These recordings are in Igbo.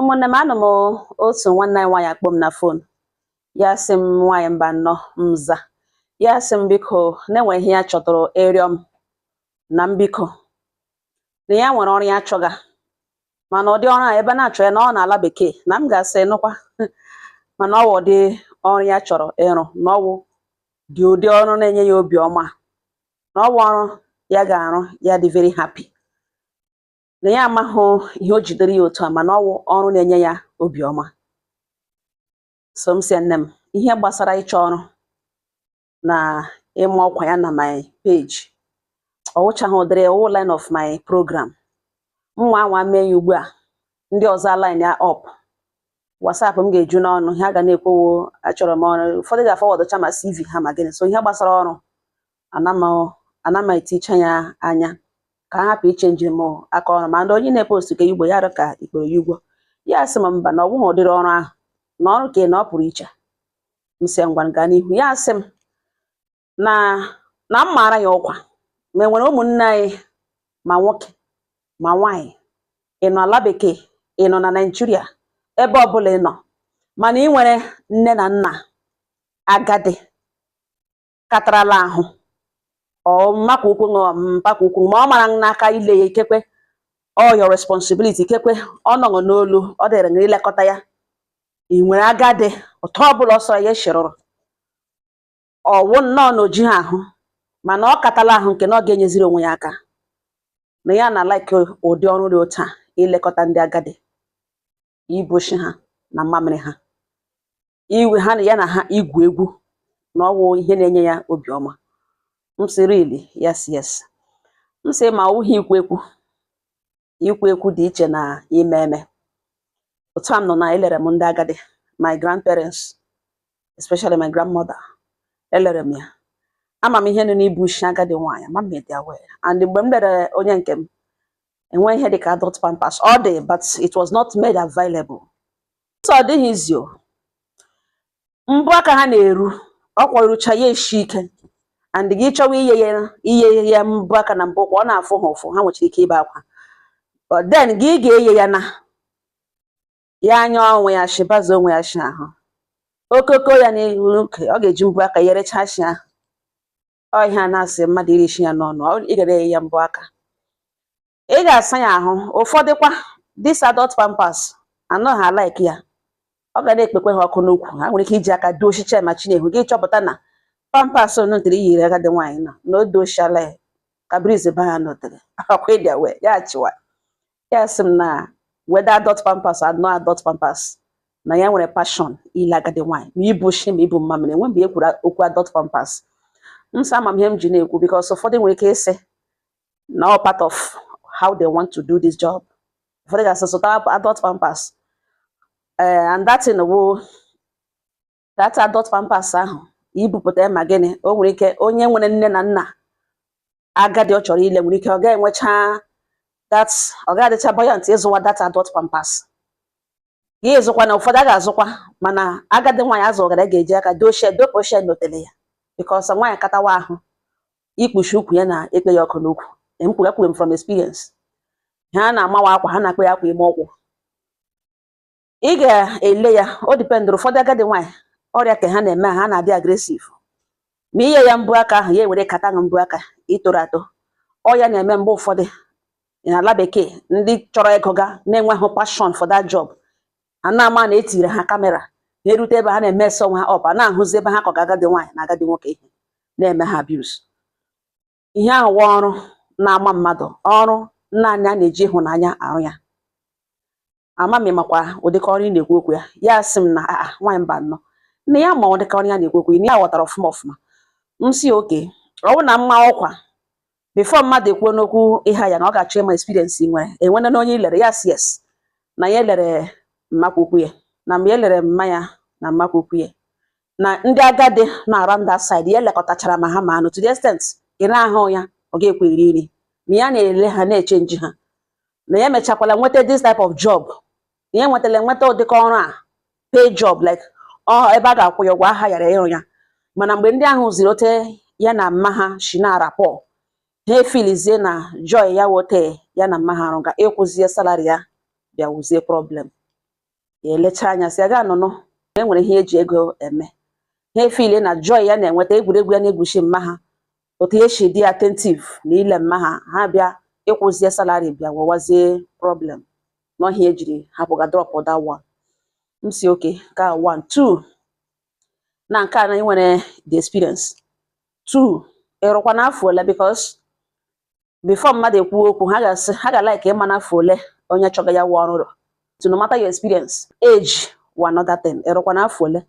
Ụmụnne m, anọ m otu nwanne anyị nwaanyị akpọ m na phone. Ya sị m, nwaanyị mba nnọọ mza. Ya sị m biko, na-enwe ihe ya chọtụrụ ịrịọ m na m biko, na ya nwere ọrụ ya chọga, mana ụdị ọrụ a ebe na-achọ ya na ọ na-ala bekee, na m ga-asị nụkwa, mana ọ wụ ụdị ọrụ ya chọrọ ịrụ, na ọ wụ dị ụdị ọrụ na-enye ya obi ọma, na ọ wụ ọrụ ya ga-arụ ya dị very happy, na ya amaghị ihe o jidere ya otu a, mana ọ wụ ọrụ na-enye ya obi ọma. So m sị nne m, ihe gbasara ịchọ ọrụ na ịma ọkwa ya na my page, ọ wụchaghị ụdịrị ọwụ line of my program. Nwa anwa mee ya ugbu a, ndị ọzọ align ya up, WhatsApp m ga-eju n'ọnụ, ha ga na-ekwowo achọrọ m ọrụ. Ụfọdụ ga-afọwọdụcha ma CV ha ma gịnị. So ihe gbasara ọrụ, ana m eticha ya anya ka ha hapụ ichenji m aka ọrụ. Ma ndị onye na-epost ka igbo ya arụ ka ikpere ya ụgwọ. Ya sị m mba, na ọ bụghị ụdịrị ọrụ ahụ, na ọrụ ka na ọ pụrụ iche. M sị ngwa, gaa n'ihu. Ya sị m na m maara ya ọkwa, ma e nwere ụmụnne anyị, ma nwoke ma nwaanyị, ị nọ ala bekee, ị nọ na Naịjirịa, ebe ọbụla ị nọ, mana ị nwere nne na nna agadi katarala ahụ, ọ mmakwa ukwu ṅụ mpakwa ukwu, ma ọ mara n'aka ile ya, ikekwe ọ your responsibility, ikekwe ọ nọghị n'olu, ọ dịrị gị ilekọta ya. Ị nwere agadi ụtọ ọbụla ọ sọrọ ya eshirụrụ, ọwụ nnọọ na oji ha ahụ, mana ọ katala ahụ nke na ọ ga-enyeziri onwe ya aka, na ya na like ụdị ọrụ dị otu a, ilekọta ndị agadi, ibochi ha na mmamịrị ha, iwe ha na ya na ha igwu egwu, na ọwụ ihe na-enye ya obiọma. M sị, "Really?" Yes. M sị ma ọ wụghị ikwu ekwu, ikwu ekwu dị iche na ime eme. Otu a m nọ na elere m ndị agadi, my grandparents, especially my grandmother, elere m ya, ama m ihe nọ n'ibu isi agadi nwaanyị, ama m ịdị aware. And mgbe m lere onye nke m, enwe ihe dịka adult pampers ọ dị, but it was not made available, so ọ dịghị izi o mbụ aka ha na-eru ọkwa rucha ya eshi ike. And gị chọwa iye ya, iye ya mbụ aka na mbụ kwa, ọ na-afụ ha ụfụ, ha nwechara ike ibe akwa. But then gị ga-eye ya na ya anya onwe ya shi baza onwe ya shi ahụ okoko ya n'ihu oke, ọ ga-eji mbụ aka yerecha shi ahụ. Ọ ihe a na-asị mmadụ iri shi ya n'ọnụ, ị ga na-eye ya mbụ aka, ị ga-asa ya ahụ. Ụfọdụ kwa this adult pampers anaghị alike ya, ọ ga na-ekpekwe ha ọkụ n'ukwu, ha nwere ike iji aka dochicha ma chinehu gị chọpụta na pampers nụtịrị iyiri agadi nwaanyị nọ na o dochiala ya ka breeze ba ya nọtere ọkwa ịdị wee ya chịwa. Ya sị m na whether adult pampers or no adult pampers, na ya nwere passion ile agadi nwaanyị, ma ibu shi ma ibu mmamịrị, enwe mgbe e kwuru okwu adult pampers. M sị ama m ihe m ji na-ekwu, because ụfọdụ nwere ike ịsị na all part of how they want to do this job. Ụfọdụ ga-asị zụta adult pampers, ee, and that thing wụ that adult pampers ahụ ibupụta ya. Ma gịnị, o nwere ike onye nwere nne na nna agadi ọ chọrọ ile nwere ike ọ ga-enwecha that, ọ ga-adịcha buoyant ịzụwa that adult pampers. Ya ịzụkwa na ụfọdụ a ga-azụkwa, mana agadi nwaanyị azụgara ga-eji aka dochie dopochie n'otele ya, because nwaanyị katawa ahụ, ikpuchi ukwu ya na ekpe ya ọkụ n'ukwu. Ekwuru ekwuru m from experience. Ha na-amawa akwa, ha na-akpọ ya akwa ime ụkwụ. Ị ga-ele ya, o dependụrụ. Ụfọdụ agadi nwaanyị, ọrịa ka ha na-eme, ha na-adị aggressive, ma inye ya mbụ aka ahụ, ya ewere kata ahụ mbụ aka itoro ato. Ọ ya na-eme mgbe ụfọdụ n'ala bekee, ndị chọrọ ego ga na-enweghị passion for that job, a na-ama na etiri ha camera na-erute ebe ha na-eme ese onwe ha up, a na-ahụzi ebe ha kọga agadi nwaanyị na agadi nwoke ihe na-eme ha abuse. Ihe ahụ wụ ọrụ na-ama mmadụ, ọrụ naanị a na-eji ịhụnanya arụ ya. Ama m makwa ụdịka ọrụ ị na-ekwu okwu ya. Ya sị m na aa, nwaanyị mba nnọọ, na ya ma ụdịka ọrụ ya na-ekwu okwu ya, na ya ghọtara ọfụma ọfụma. M si oke ọ bụ na mma ọkwa before mmadụ ekwuo n'okwu ịha ya, na ọ ga-achọ ịma experience ị nwere enwena na onye ilere. Ya si yes, na ya elere mmakwukwu ya, na mgbe e lere mma ya na mmakwukwu ya na ndị agadi nọ around that side, ya elekọtachara ma ha ma anụ to the extent ị na-ahụ ya, ọ ga-ekwe eri nri, na ya na-ele ha, na-echenji ha, na ya emechakwala nweta this type of job, na ya nwetala nweta ụdịka ọrụ a, pay job, like ọ ebe a ga-akwụ ya ụgwọ aha yara ịrụ ya. Mana mgbe ndị ahụ ziri ote ya na mma ha shi na-arapọ, ha efilizie na joy ya wote ya na mma ha rụga, ịkwụzie salary ya bịa wuzie problem. Ya elecha anya sị ya gaa nụnụ, e nwere ihe eji ego eme. Ha efile na joy ya na-enweta, egwuregwu ya na-egwuchi mma ha, otu ya esi dị attentive na ile mma ha, ha bịa ịkwụzie salary bịa wọwazie problem n'ọhịa ejiri hapụga drop that one. M si okay, ka one two na nke a na ị nwere the experience. Two, ịrụkwa n'afọ ole? Because before mmadụ ekwu okwu, ha ga-asị ha ga-like ịma n'afọ ole onye chọga ya wụ ọrụ, to no matter your experience, age wụ another thing. Ịrụkwa n'afọ ole?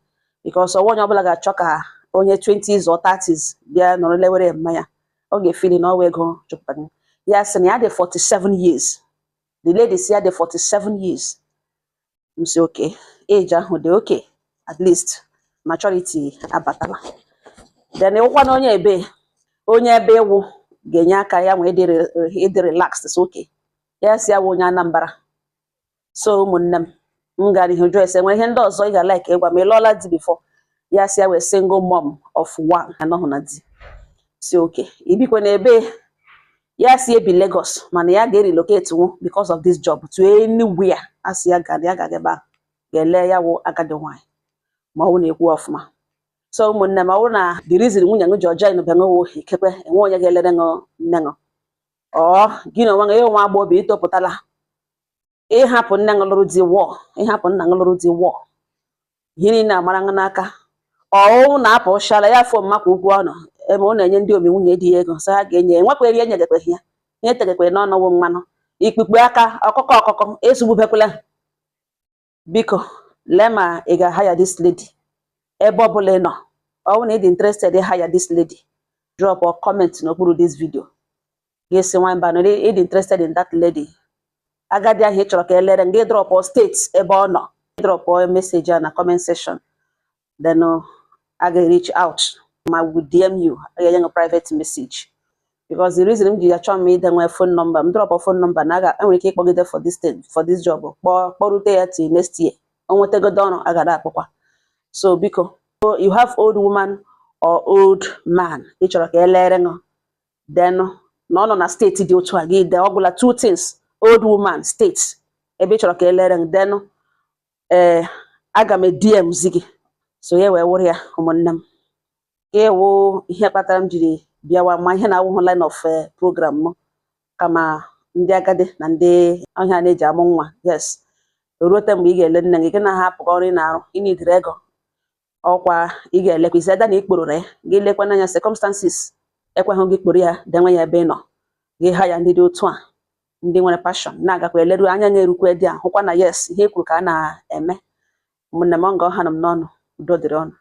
Because ọwa onye ọbụla ga-achọ ka onye 20s or 30s bịa nọrọ lewere mmanya, ọ ga-efili na ọwa ego chụpụtara ya. Sị na ya dị 47 years. The lady si ya dị 47 years. M si okay, age ahụ dị okay, at least maturity abatala. Then ịwụkwa na onye ebe, onye ebe ịwụ ga-enye aka ya nwee ịdị relaxed. So okay, ya si ya wụ onye Anambra. So ụmụnne m, m gara ihu jụọ ese nwere ihe ndị ọzọ ị ga-like ịgwa ma ị lụọla di before. Ya si ya wee single mom of one, anọghị na di. Si okay, ibikwe na ebe? Ya si ebi Lagos, mana ya ga-relocate nwu because of this job to anywhere. A sị ya gara, ya ga-aga ebe ahụ ga-ele ya wụ agadi nwaanyị ma ọ bụ na-ekwu ọfụma. So ụmụnne m, ọ bụrụ na the reason nwunye ṅụ ji ọjọọ ịnụbe ṅụ ikekwe enwe onye ga-elere ṅụ nne ṅụ, ọ gị na onwe gị nwa agbọghọ itopụtala, ịhapụ nne ṅụ lụrụ di wụọ, ịhapụ nna ṅụ lụrụ di wụọ, ihe niile amara ṅụ n'aka, ọwụ na-apụ shala ya afọ mmakwa ụgwọ ọnụ ebe ọ na-enye ndị omi nwunye di ya ego, sị ha ga-enye enwekwa eri enyegekweghị ya ihe tegekwe n'ọnụ wụ mmanụ ikpukpe aka ọkụkọ ọkụkọ esugbubekwala. Biko lee ma ị ga-hire this lady ebe ọbụla ị nọ. Ọ bụrụ na ị dị interested hire this lady, drop or comment n'okpuru this video, ga-esi nwa mba na ị dị interested in that lady, agadi ahụ ị chọrọ ka elere gị. Drop state ebe ọ nọ, drop message a na comment section, then a ga-reach out ma we DM you, a ga-enye gị private message, because the reason m ji achọ m ide nwee phone number m, drop phone number na aga enwere ike ịkpọgide for this thing, for this job, kpọọ kpọrute ya till next year o nwetagodo ọrụ a ga akpọkwa. So biko, you have old woman or old man ị chọrọ ka elere ṅụ, then na ọ nọ na steeti dị otu a, gị dee ọgwụla two things: old woman, state ebe ị chọrọ ka elere ṅụ, then ee, aga m DM zi gị. So ya wee wụrụ ya, ụmụnne m, ka ịwụ ihe kpatara m jiri bịawa ma ihe na-awụhụ line of program m, kama ndị agadi na ndị ọhịa na-eji amụ nwa. Yes, ruote mgbe ị ga-ele nne gị, gị na-ahapụ ọrụ ị na-arụ, ị nidiri ego ọkwa ị ga-elekwa isi ada na ikpororo ya, gị lekwa n'anya circumstances ekweghị gị kporo ya denwe ya ebe ị nọ, gị ha ya ndị dị otu a, ndị nwere passion na-agakwa eleru anya na-erukwe dị a, hụkwa na yes, ihe e kwuru ka a na-eme. Ụmụnne m, ọ nga ọha nọ m n'ọnụ. Udo dịrị ọnụ.